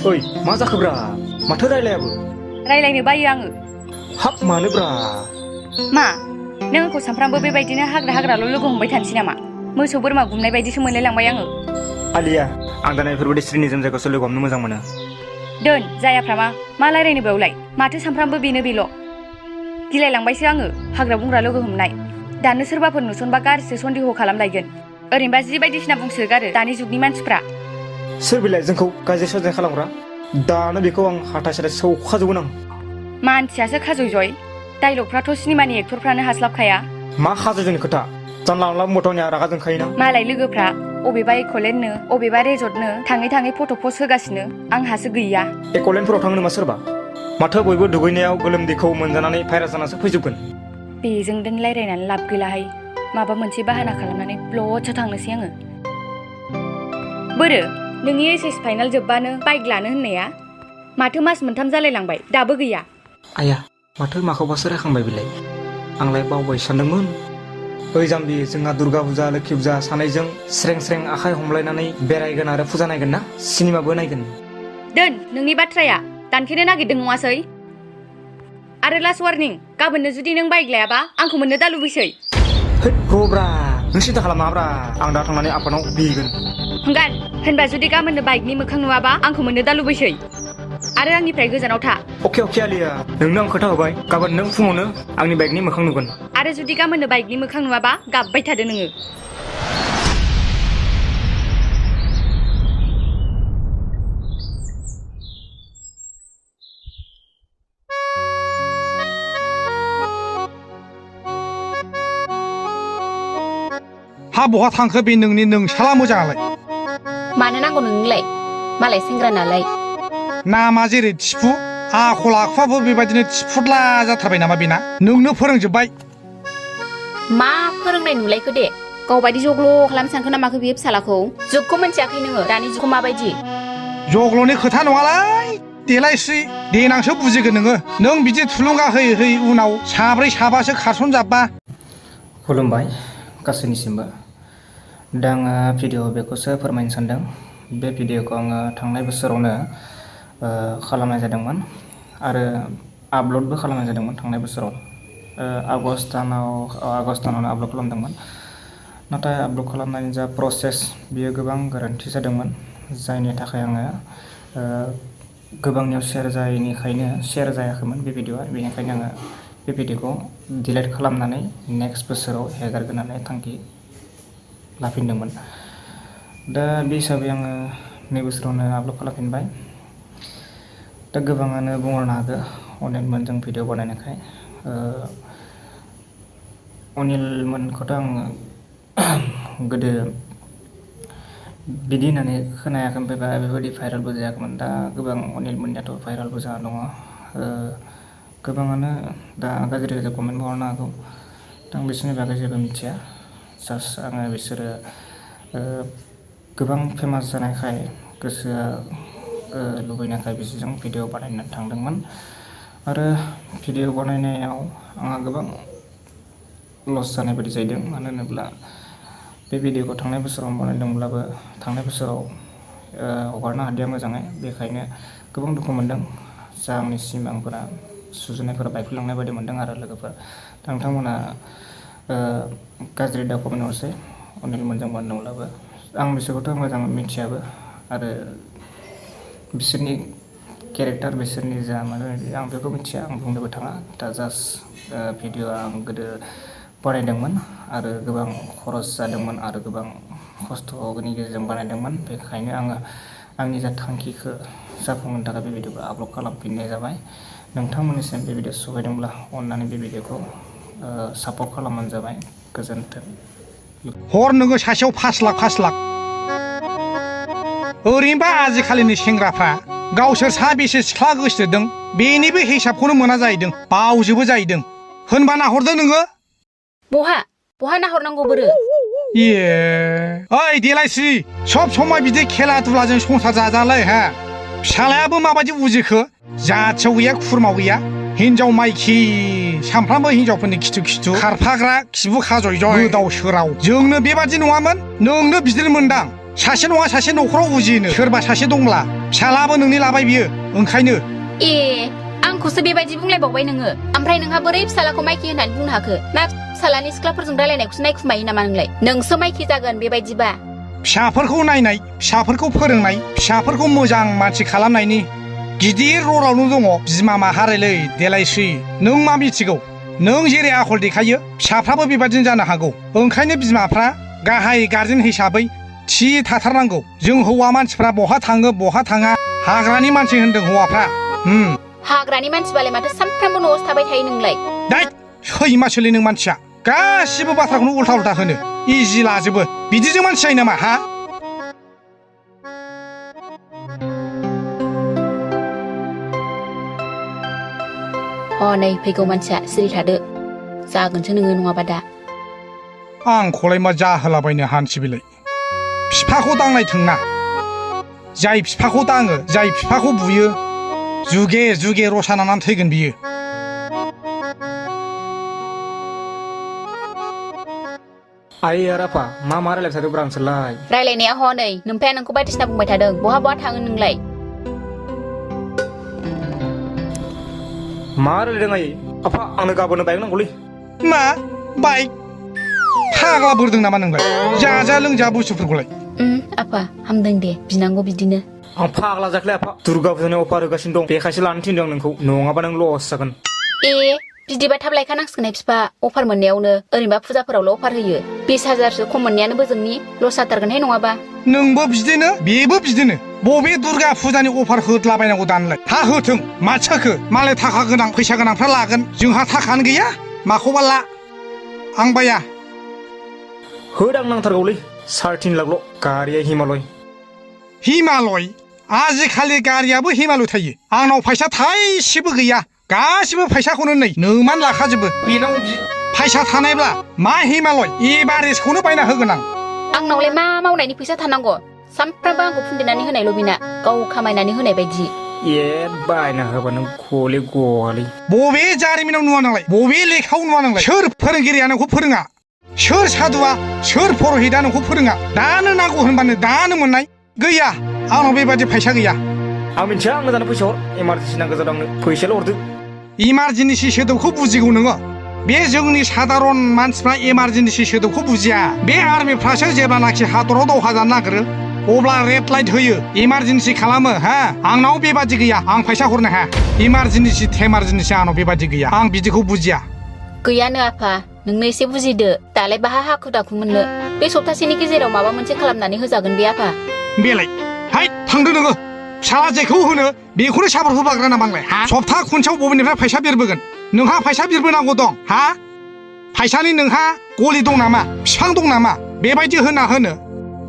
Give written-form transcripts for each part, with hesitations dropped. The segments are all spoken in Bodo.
ओइ मा जाखोब्रा माथो रायलायाबो रायलायनो बायो आङो हाब मानोब्रा मा नों आंखौ सानफ्रामबो बेबायदिनो हाग्राल' लोगो हमबाय थानोसै नामा मोसौ बोरमा गुमनाय बायदिसो मोनलायलांबाय आङो आलिया आं दाना बेफोरबायदि स्रिनिजोम जायगायावसो लोगो हमनो मोजां मोनो दोन जायाफ्रामा मा रायलायनो बेवलाय माथो सानफ्रामबो बेल' गिलायलांबायसो आङो हाग्रा बंग्रा लोगो हमनाय दानो सोरबाफोर नुसनबा गाज्रिसो सन्देह खालामलायगोन ओरैनोबा जि बायदिसिना बुंसोगारो दानि जुगनि मानसिफ्रा सोर बिलाय जोंखौ गाज्रि सजाय खालामग्रा दानो बेखौ आं हाथाय साथाय सौखाजोबगोन आं मानसियासो खाजय डाइलगफ्राथ' सिनेमानि एक्टरफ्रानो हास्लाबखाया मा खाजयजोंनि खोथा जानला मानला मथावनिया रागा जोंखायोना मालाय लोगोफ्रा अबेबा एकलेन्डनो अबेबा रेजर्टनो थाङै फट' पस्ट होगासिनो आंहासो गैया एकलेन्डफोराव थांनो नामा सोरबा माथो बयबो दुगैनायाव गोलोमदैखौ मोनजानानै भाइरास जानासो फैजोबगोन बेजों दोन रायलायनानै लाब गैलाहाय माबा मोनसे बाहाना खालामनानै ब्लडसो थांनोसै आङो बोरो नोंनि एसएस फाइनाल जोब्बानो बाइक लानो होननाया माथो मास मोनथाम जालायलांबाय दाबो गैया आया माथो माखौबासो रायखांबाय बिलाय आंलाय बावबाय सानदोंमोन ओइ जाम्बि जोंहा दुर्गा फुजा लोखि फुजा सानैजों स्रें स्रें आखाइ हमलायनानै बेरायगोन आरो फुजा नायगोन ना सिनेमाबो नायगोन दोन नोंनि बाथ्राया दानखेनो नागिरदों नङासै आरो लास्ट वार्निं गाबोननो जुदि नों बाइक लायाबा आंखौ मोननो दा लुबैसै है रब्रा नों सिन्था खालामनाङाब्रा आं दा थांनानै आफानाव बिगोन हंगार होनबा जुदि गाबोननो बाइकनि मोखां नुवाबा आंखौ मोननो दा लुबैसै आरो आंनिफ्राय गोजानाव था अके आलिया नोंनो आं खोथा होबाय गाबोन नों फुङावनो आंनि बाइकनि मोखां नुगोन आरो जुदि गाबोननो बाइकनि मोखां नुवाबा गाबबाय थादो नोङो हा बहा थांखो बे नोंसाला मोजाङालाय मानो नांगौ नोंनोलाय मालाय सेंग्रा नालाय नामा जेरै थिफु आखल आखुआबो बेबायदिनो थिफुदला जाथारबाय नामा बेना नोंनो फोरोंजोब्बाय मा फोरोंनाय नुलायखो दे गावबायदि जग्ल' खालामनो सानखो ना माखो बियो फिसालाखौ जुगखौ मिन्थियाखै नोङो दानि जुगखौ माबायदि जग्ल'नि खोथा नङालाय देलायस्रि देनांसो बुजिगोन नों बिदि थुलुंगा होयै उनाव साब्रै साबासो खारसनजाब्बा खुलुमबाय गासैनिसिमबो दा आङो भिडिअ बेखौसो फोरमायनो सानदों बे भिडिअखौ आङो थांनाय बोसोरावनो खालामनाय जादोंमोन आरो आपल'डबो खालामनाय जादोंमोन थांनाय बोसोराव आगष्ट दानावनो आपल'ड खालामदोंमोन नाथाय आपल'ड खालामनायनि जा प्रसेस बियो गोबां गोरोन्थि जादोंमोन जायनि थाखाय आङो गोबांनियाव शेयार जायाखैमोन बे भिडिअआ बेनिखायनो आङो बे भिडिअखौ डिलिट खालामनानै नेक्स्ट बोसोराव हेगारगोन होननानै थांखि लाफिनदोंमोन दा बे हिसाबै आङो नै बोसोरावनो आपल'ड खालामफिनबाय दा गोबाङानो बुंहरनो हागौ अनिलमोनजों भिडिअ बानायनायखाय अनिलमोनखौथ' आङो गोदो बिदि होननानै खोनायाखैमोन बेबायदि भाइरेलबो जायाखैमोन दा गोबां अनिलमोननियाथ' भाइरेलबो जाना दङ गोबाङानो दा गाज्रि कमेन्टबो हरनो हागौ दा आं बिसोरनि बागै जेबो मिथिया जास्ट आङो बिसोरो गोबां फेमास जानायखाय गोसोआ लुबैनायखाय बिसोरजों भिडिअ बानायनो थांदोंमोन आरो भिडिअ बानायनायाव आंहा गोबां लस जानाय बायदि जादों मानो होनोब्ला बे भिडिअखौ थांनाय बोसोराव बानायदोंब्लाबो थांनाय बोसोराव हगारनो हादिया मोजाङै बेखायनो गोबां दुखु मोनदों जा आंनि सिमांफोरा सुजुनायफोरा बायफ्लेलांनाय बायदि मोनदों आरो लोगोफोर नोंथांमोना गाज्रि दा कमेन्ट हरसै अनिलमोनजों बानायदोंब्लाबो आं बिसोरखौथ' मोजां मिथियाबो आरो बिसोरनि केरेक्टार बिसोरनि जा माने आं बेखौ मिथिया आं बुंनोबो थाङा दा जास्ट भिडिअआ आं गोदो बानायदोंमोन आरो गोबां खरस जादोंमोन आरो गोबां खस्थ'नि गेजेरजों बानायदोंमोन बेखायनो आङो आंनि जा थांखिखौ जाफुंहोनो थाखाय बे भिडिअखौ आपल'ड खालामफिननाय जाबाय नोंथांमोननिसिम बे भिडिअ सहायदोंब्ला अननानै बे भिडिअखौ सापर्ट खालामबानो जाबाय गोजोन्थों हर नोङो सासेयाव 5 लाख ओरैनोबा आजिखालिनि सेंग्राफ्रा गावसोर साबेसे सिख्ला गोसोथोदों बेनिबो हिसाबखौनो मोना जाहैदों बावजोबो जाहैदों होनबा नाहरदो नोङो बहा नाहरनांगौ बोरो ओइ देलायस्रि सब समाय बिदि खेला दुलाजों संसार जाजालाय हा फिसालायाबो माबायदि बुजिखो जाथियाव गैया खुरमाव गैया हिनजाव माइखि सामफ्रामबो हिनजावफोरनि खिथु खारफाग्रा खिबु खाजय गोदाव सोराव जोंनो बेबादि नङामोन नोंनो बिदिनो मोनदां सासे नङा सासे न'खराव उजियोनो सोरबा सासे दंब्ला फिसालाबो नोंनि लाबाय बियो ओंखायनो ए आंखौसो बेबायदि बुंलायबावबाय नोङो ओमफ्राय नोंहा बोरै फिसालाखौ माइखि होननानै बुंनो हाखो ना फिसालानि सिख्लाफोरजों रायलायनायखौसो नायखुमायो नामा नोंलाय नोंसो माइखि जागोन बेबायदिबा फिसाफोरखौ नायनाय फिसाफोरखौ फोरोंनाय फिसाफोरखौ मोजां मानसि खालामनायनि गिदिर रलावनो दङ बिमा माहारिलै देलायस्रि नों मा मिथिगौ नों जेरै आखल देखायो फिसाफ्राबो बेबादिनो जानो हागौ ओंखायनो बिमाफ्रा गाहाय गार्जेन हिसाबै थि थाथारनांगौ जों हौवा मानसिफ्रा बहा थाङो बहा थाङा हाग्रानि मानसि होनदों हौवाफ्रा हाग्रानि मानसिबालाय माथो सानफ्रामबो न'आवसो थाबाय थायो नोंलाय दै सैमासोलै नों मानसिया गासिबो बाथ्राखौनो उल्था उल्था होनो इजि लाजोबो बिदिजों मानसि जायो नामा हा नै फैगौ मानसिया सिरि थादो जागोनसो नोङो नङाबा दा आंखौलाय मा जाहोलाबायनो हान्थि बिलाय बिफाखौ दांनायथोंना जाय बिफाखौ दाङो जाय बिफाखौ बुयो जुगे जुगे रसा नांनानै थैगोन बियो आइ आरो आफा मा रायलायबाय थादोंब्रा नोंसोरलाय रायलायनाया हनै नोमफाया नोंखौ बायदिसिना बुंबाय थादों बहा बहा थाङो नोंलाय मा रायलायदों आइ आफा आंनो गाबोननो बाइक नांगौलै मा बाइक फाग्ला बोरदों नामा नोंलाय जाजा लोंजा बुस्थुफोरखौलाय आफा हामदों दे बिनांगौ बिदिनो आं फाग्ला जाखलै आफा दुर्गा फुजानि अफार होगासिनो दं बेखायसो लानो थिनदों आं नोंखौ नङाबा नों लस जागोन बिदिबा थाब लायखानांसिगोन बिफा अफार मोननायावनो ओरैनोबा फुजाफोरावल' अफार होयो 20,000सो खम मोननायानो बोजोंनि लस जाथारगोनहाय नङाबा नोंबो बिदिनो बेबो बिदिनो बबे दुर्गा फुजानि अफार होदलाबायनांगौ दानलाय हा होथों मा सोखो मालाय थाखा गोनां फैसा गोनांफ्रा लागोन जोंहा थाखानो गैया माखौबा ला आं बाया होदां नांथारगौलै 3.5 लाखल' गारिया हिमालय आजिखालि गारियाबो हिमालय थायो आंनाव फैसा थाइसेबो गैया गासिबो फैसाखौनो नै नोमान लाखाजोबो बेनाव फैसा थानायब्ला मा हिमालय एभारेस्टखौनो बायना होगोन आंनावलाय मा मावनायनि फैसा थानांगौ सानफ्रामबो आंखौ फुन्देनानै होनायल' बेना गाव खामायनानै होनाय बायदि बायना होबा नों गले गवालै बबे जारिमिनाव नुवा नोंलाय बबे लेखायाव नुवा नोंलाय सोर फोरोंगिरिया नोंखौ फोरोङा सोर साधुआ सोर पुरहितआ नोंखौ फोरोङा दानो नांगौ होनबानो दानो मोननाय गैया आंनाव बेबादि फैसा गैया आं मिथिया आं मोजां फैसा हर इमारजेन्सि नांगौ जादों आंनो फैसाल' हरदो इमारजेन्सि सोदोबखौ बुजिगौ नोङो बे जोंनि साधारन मानसिफ्रा इमारजेन्सि सोदोबखौ बुजिया बे आर्मिफ्रासो जेब्लानाखि हादराव दावहा जानो नागिरो अब्ला रेड लाइट होयो इमारजेन्सि खालामो हा आंनाव बेबादि गैया आं फैसा हरनो हाया इमारजेन्सि थेमारजेन्सि आंनाव बेबादि गैया आं बिदिखौ बुजिया गैयानो आफा नोंनो एसे बुजिदो दालाय बाहा हाखु दाखु मोननो बे सप्तासेनि गेजेराव माबा मोनसे खालामनानै होजागोन बे आफा बेलाय हाय थांदो नोङो फिसाला जेखौ होनो बेखौनो साबर होबाग्रा नामांलाय हा सप्ता खनसेयाव बबेनिफ्राय फैसा बिरबोगोन नोंहा फैसा बिरबोनांगौ दं हा फैसानि नोंहा गलि दं नामा बिफां दं नामा बेबायदि होना होनो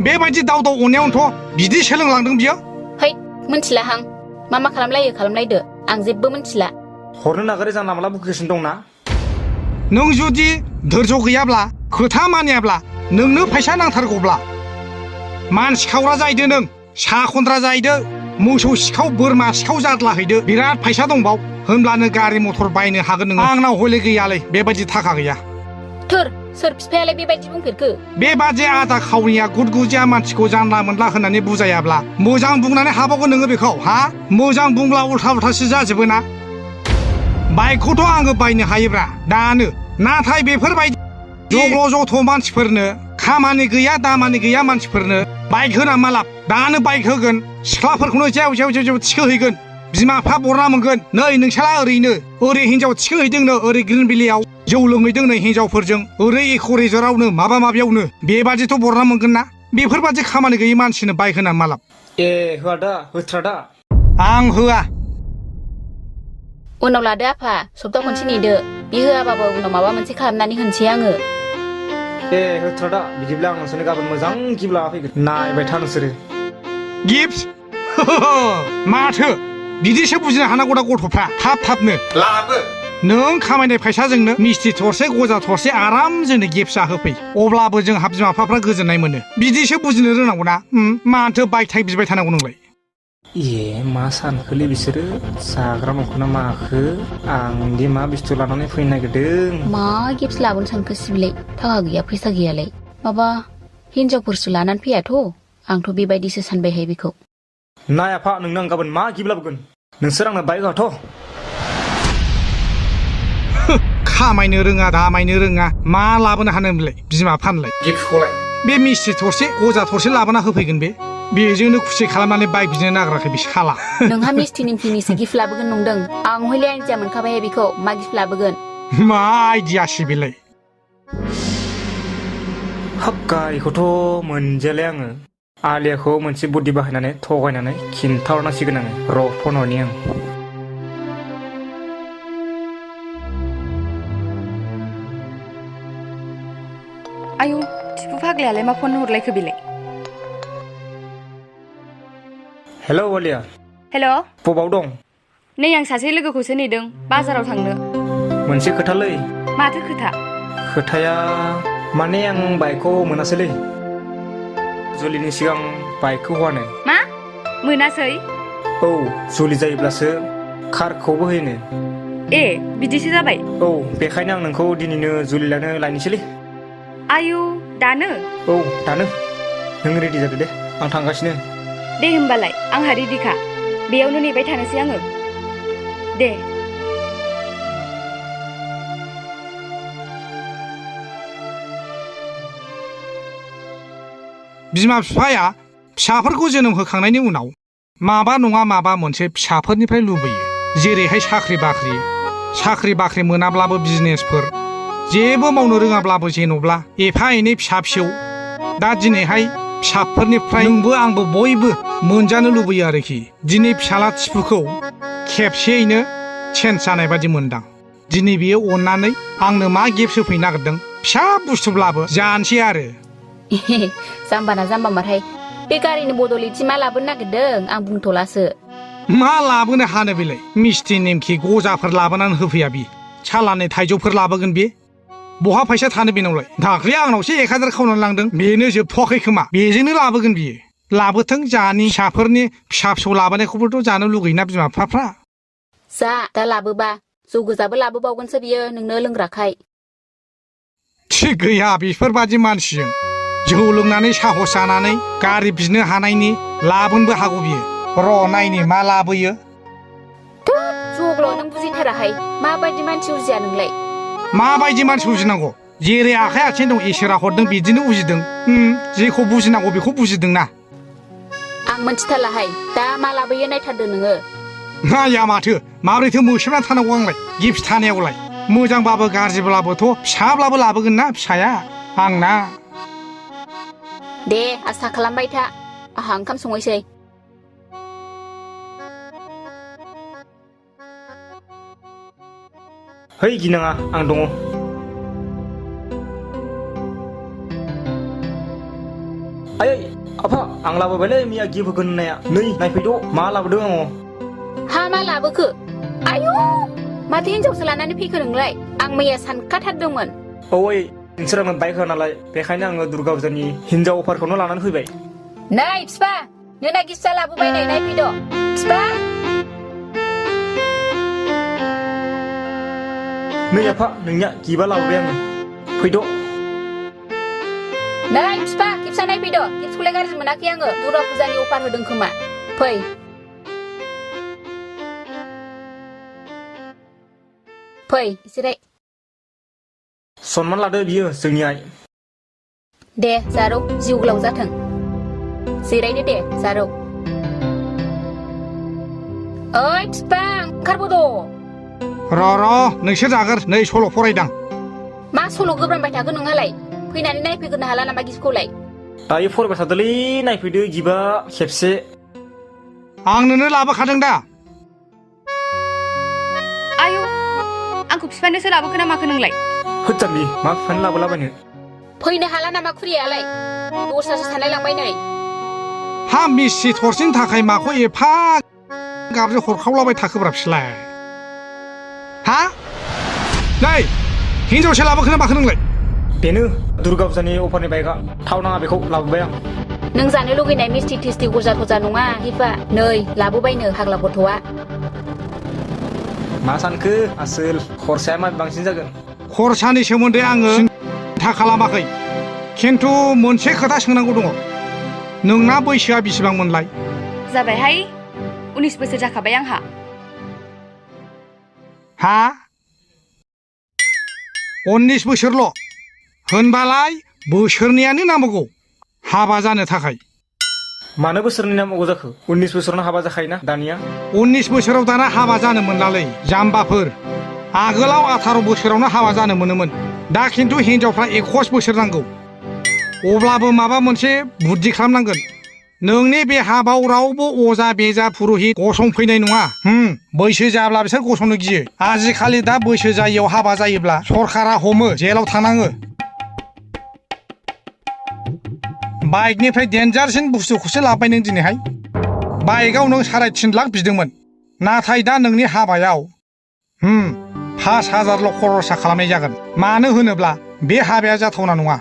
बेबायदि दाव दाव अननायावनोथ' बिदि सोलोंलांदों बियो है मिथिला हां मा खालामलायो खालामलायदो आं जेबो मिथिला हरनो नागारै जानला माला बुकिगासिनो दंना नों जुदि धैर्य गैयाब्ला खोथा मानियाब्ला नोंनो फैसा नांथारगौब्ला मानसि खावग्रा जाहैदो नों सा खन्द्रा जाहैदो मोसौ सिखाव बोरमा सिखाव जाद्लाहैदो बिराद फैसा दंबाव होनब्लानो गारि मथर बायनो हागोन नोङो आंनाव हले गैयालै बेबायदि थाखा गैया सोर बिफायालाय बेबायदि बुंफेरखो बेबादि आदा खावनिया गुदगुजिया मानसिखौ जानला मोनला होननानै बुजायाब्ला मोजां बुंनानै हाबावगोन नोङो बेखौ हा मोजां बुंब्ला उल्था उल्थासो जाजोबो ना बाइकखौथ' आङो बायनो हायोब्रा दानो नाथाय बेफोरबायदि जग्ल' जथ' मानसिफोरनो खामानि गैया दामानि गैया मानसिफोरनो बाइक होना मा लाब दानो बाइक होगोन सिख्लाफोरखौनो जेव जेव जेव जेव थिखोहैगोन बिमा बिफा बरना मोनगोन नै नोंसाला ओरै हिनजाव थिखोहैदोंनो ओरै ग्रिन भेलियाव जौ लोंहैदों नै हिनजावफोरजों ओरै इक' रिजर्टआवनो माबा माबियावनो बेबादिथ' बरना मोनगोन ना बेफोरबादि खामानि गैयै मानसिनो बाइक होना मा लाब होआ दा होथ्रा आं होआ उनाव लादो आफा सप्ता खनसे नेदो बे होआबाबो उनाव माबा मोनसे खालामनानै होनसै आङो होथ्रा दा बिदिब्ला आं नोंसोरनो गाबोन मोजां गिफ्ट लाना फैगोन नायबाय था नोंसोरो गिफ्ट माथो बिदिसो बुजिनो हानांगौ दा गथ'फ्रा थाबनो लाबो नों खामायनाय फैसाजोंनो मिस्थि थरसे गजा थरसे आराम जोंनो गिफ्ट जाहोफै अब्लाबो जोंहा बिमा बिफाफ्रा गोजोननाय मोनो बिदिसो बुजिनो रोंनांगौ ना माथो बाइक थाइक बिबाय थानांगौ नोंलाय मा सानखोलै बिसोरो जाग्रा नंखौना माखो आंदि मा बुस्थु लानानै फैनो नागिरदों मा गिफ्ट लाबोनो सानखो सिबिलाय थाखा गैया फैसा गैयालाय माबा हिनजावफोरसो लानानै फैयाथ' आंथ' बेबायदिसो सानबायहाय बेखौ नाय आफा नोंनो आं गाबोन मा गिफ्ट लाबोगोन नोंसोर आंनो बाइक होआथ' खामायनो रोङा दामायनो रोङा मा लाबोनो हानोमोनलाय बिमा फानलाय गिफ्टखौलाय बे मिस्थि थरसे गजा थरसे लाबोना होफैगोन बे बेजोंनो खुसि खालामनानै बाइक बिनो नागिराखै बे साला नोंहा मिस्थि निमखिनिसो गिफ्ट लाबोगोन नंदों आं हले आइडिया मोनखाबायहाय बेखौ मा गिफ्ट लाबोगोन मा आइडियासो बेलाय हाब गारिखौथ' मोनजेलाय आङो आलियाखौ मोनसे बुद्धि बाहायनानै थगायनानै खिन्थाहरनांसिगोन आङो र' फन हरनि आं आयु थिफु फाग्लायालाय मा फन हरलायखो बेलाय हेलौ आलिया हेल' बबाव दं नै आं सासे लोगोखौसो नेदों बाजाराव थांनो मोनसे खोथालै माथो खोथा खोथाया माने आं बाइकखौ मोनासैलै जुलिनि सिगां बाइकखौ हरनो मा मोनासै औ जुलि जायोब्लासो कारखौबो होयोनो ए बिदिसो जाबाय औ बेखायनो आं नोंखौ दिनैनो जुलि लानो लायनोसैलै आयु दानो औ दानो नों रेडि जादो दे आं थांगासिनो दे होमबालाय आंहा रेडिखा बेयावनो नेबाय थानोसै आङो दे बिमा बिफाया फिसाफोरखौ जोनोम होखांनायनि उनाव माबा नङा माबा मोनसे फिसाफोरनिफ्राय लुबैयो जेरैहाय साख्रि बाख्रि मोनाब्लाबो बिजनेसफोर जेबो मावनो रोङाब्लाबो जेन'ब्ला एफा एनै फिसा फिसौ दा दिनैहाय फिसाफोरनिफ्राय नोंबो आंबो बयबो मोनजानो लुबैयो आरोखि दिनै फिसाला थिफुखौ खेबसेयैनो चेन्ज जानाय बादि मोनदां दिनै बियो अननानै आंनो मा गिफ्ट होफैनो नागिरदों फिसा बुस्थुब्लाबो जानोसै आरो जाम्बाना जाम्बामारहाय बे गारिनि बदलेथि मा लाबोनो नागिरदों आं बुंथ'लासो मा लाबोनो हानो बेलाय मिस्थि नेमखि गजाफोर लाबोनानै होफैया बि सालानि थाइजौफोर लाबोगोन बे बहा फैसा थानो बेनावलाय दाख्लै आंनावसो 1000 खावनानै लांदों बेनो जोबथ'वाखै खोमा बेजोंनो लाबोगोन बियो लाबोथों जानि फिसाफोरनि फिसा फिसौ लाबोनायखौबोथ' जानो लुगैयोना बिमा बिफाफ्रा जा दा लाबोबा जौ गोजाबो लाबोबावगोनसो बियो नोंनो लोंग्राखाय थिग गैया बेफोरबादि मानसिजों जौ लोंनानै साहस जानानै गारि बिनो हानायनि लाबोनोबो हागौ बियो र' नायनि मा लाबोयो जग्ल' नों बुजिथाराहाय माबायदि मानसि उजिया नोंलाय माबायदि मानसि उजिनांगौ जेरै आखाइ आथिं दं इसोरा हरदों बिदिनो उजिदों जेखौ बुजिनांगौ बेखौ बुजिदोंना आं मोनथिथारलाहाय दा मा लाबोयो नायथारदो नोङो नाया माथो माबोरैथो मोसेबनानै थानांगौ आंलाय गिफ्ट थानायावलाय मोजांबाबो गाज्रिब्लाबोथ' फिसाब्लाबो लाबोगोन ना फिसाया आंना दे आसा खालामबाय था आंहा ओंखाम संहैसै है गिनाङा आं दङ आयै आफा आं लाबोबायलै मैया गिफ्ट होगोन होननाया नै नायफैद' मा लाबोदों आङो हा मा लाबोखो आयु माथो हिनजावसो लानानै फैखो नोंलाय आं मैया सानखाथारदोंमोन औ ओइ नोंसोर आंनो बाइक होआ नालाय बेखायनो आङो दुर्गा फुजानि हिनजाव अफारखौनो लानानै फैबाय नै फिफा नोंना गिफ्टआ लाबोबाय नै नायफैद' फिफा नै आफा नोंनिया गिफ्टआ लाबोबाय आङो फैद' नै फिफा गिफ्टआ नायफैद' गिफ्टखौलाय गाज्रि मोनाखै आङो दुर्गा फुजानि अफार होदों खोमा फै फै जिराय सनमान लादो बियो जोंनि आइ दे जारौ जिउ गोलाव जाथों जिरायदो दे जारौ ओइ फिफा ओंखारबोद' र' नोंसोर जागोर नै सल' फरायदां मा सल' गोब्रामबाय थाखो नोंहालाय फैनानै नायफैग्रोनो हाला नामा गिफ्टखौलाय दायो फरायबाय थादोलै नायफैदो गिफ्टआ खेबसे आं नोंनो लाबोखादों दा आयु आंखौ बिफानोसो लाबोखो ना माखो नोंलाय होदजानलि मा बिफानो लाबोलाबायनो फैनो हाला नामा खुरियालाय दस्रासो सानलाय लांबाय नै हा मिस्थि थरसेनि थाखाय माखौ एफा गाबज्रि हरखावलाबाय थाखोब्रा फिसलाय हा नै हिनजावसो लाबोखो ना माखो नोंलाय बेनो दुर्गा फुजानि अफारनि बाइकआ थाव नाङा बेखौ लाबोबाय आं नों जानो लुगैनाय मिस्थि थिस्थि गजा थजा नङा हिफा नै लाबोबायनो फाग्ला गथ'आ मा सानखो आसोल खरसाया मा बांसिन जागोन खरसानि सोमोन्दै आङो सिन्था खालामाखै खिन्थु मोनसे खोथा सोंनांगौ दङ नोंना बैसोआ बेसेबांमोनलाय? जाबायहाय 19 बोसोर जाखाबाय आंहा। हा 19 बोसोरल'? होनबालाय बोसोरनैयानो नांबावगौ हाबा जानो थाखाय। मानो बोसोरनै नांबावगौ जाखो? 19 बोसोरावनो हाबा जाखायोना दानिया। 19 बोसोराव दाना हाबा जानो मोनलालै जाम्बाफोर। आगोलाव 18 बोसोरावनो हाबा जानो मोनोमोन। दा खिन्थु हिनजावफ्रा 21 बोसोर नांगौ। अब्लाबो माबा मोनसे बुद्धि खालामनांगोन। नोंनि बे हाबायाव रावबो अजा बेजा पुरहित गसंफैनाय नङा। बैसो जाब्ला बिसोर गसंनो गियो। आजिखालि दा बैसो जायियाव हाबा जायोब्ला सरखारा हमो, जेलाव थानाङो। बाइकनिफ्राय डेन्जारसिन बुस्थुखौसो लाबोबाय नों दिनैहाय। बाइकआव नों 3.5 लाख बिदोंमोन, नाथाय दा नोंनि हाबायाव 5,000ल' खरसा खालामनाय जागोन। मानो होनोब्ला बे हाबाया जाथावना नङा।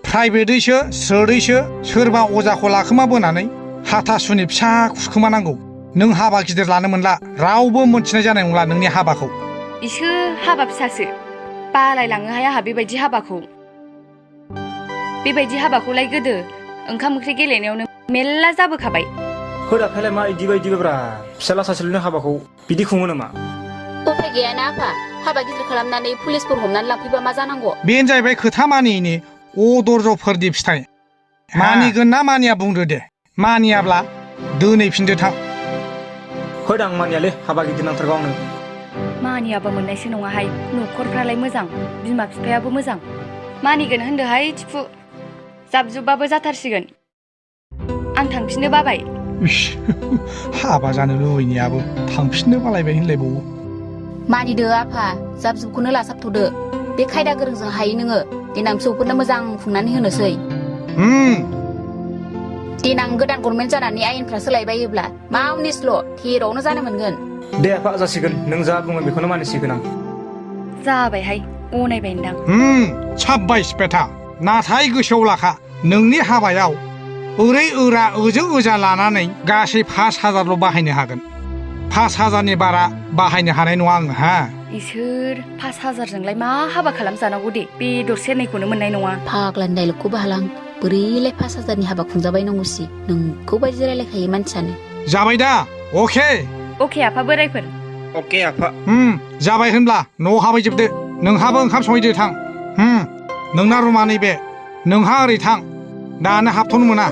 प्राइभेटैसो स्रोदैसो सोरबा अजाखौ लाखोमा बोनानै हाथासुनि फिसा खुरखोमानांगौ। नों हाबा गिदिर लानो मोनला, रावबो मोनथिनाय जानाय नंला नोंनि हाबाखौ। इसो हाबा फिसासो बालायलाङोहाय आंहा बेबायदि हाबाखौ। बेबायदि हाबाखौलाय गोदो ओंखाम ओंख्रि गेलेनायावनो मेल्ला जाबोखाबाय। होदाखायलाय मा इदि बायदिब्रा? फिसाला सासेल'नि हाबाखौ बिदि खुङो नामा? उफाय गैयाना आफा, हाबा गिदिर खालामनानै पुलिसफोर हमनानै लांफैबा मा जानांगौ? बेनो जाहैबाय खोथा मानियैनि अदर्जफोरनि फिथाइ। मानिगोन ना मानिया बुंदो दे। मानियाब्ला दोनहैफिनदो थां। होदां मानियालै, हाबा गिदिर नांथारगौ आंनो। मानियाबा मोननायसो नङाहाय, न'खरफ्रालाय मोजां, बिमा बिफायाबो मोजां। मानिगोन होनदोहाय थिफु, जाबजुबबाबो जाथारसिगोन। आं थांफिननो बाबाय। हाबा जानो लुबैनायाबो थांफिननो बालायबाय होनलायबावो। मानिदो आफा, जाब-जुबखौनो लासाबथ'दो। बे खायदा गोरोंजों हायो नोङो। देनां फिसौफोरनो मोजां खुंनानै होनोसै। देनां गोदान गभर्नमेन्ट जानानै आयेनफ्रा सोलायबायोब्ला मा 19ल', 13आवनो जानो मोनगोन। दे आफा जासिगोन, नों जा बुङो बेखौनो मानिसिगोन आं। जाबायहाय, गनायबायनदां। साब्बायस बेटा। नाथाय गोसोआव लाखा, नोंनि हाबायाव ओरै ओरा ओजों ओजा लानानै गासै 5,000ल' बाहायनो हागोन। 5,000नि बारा बाहायनो हानाय नङा आङो। हा इसोर 5,000जोंलाय मा हाबा खालामजानांगौ दे? बेदर सेरनैखौनो मोननाय नङा। फाग्लानि डाइलगखौ बाहालां। बोरैलाय 5,000नि हाबा खुंजाबाय नांगौसि? नोंखौ बायदि रायलायखायो मानसियानो। जाबाय दा? अके अके आफा बोरायफोर। अके आफा। जाबाय होनब्ला न'आव हाबैजोबदो। नोंहाबो ओंखाम संहैदो थां। नोंना रुमा नैबे, नोंहा ओरै थां। दानो हाबथ'नो मोना।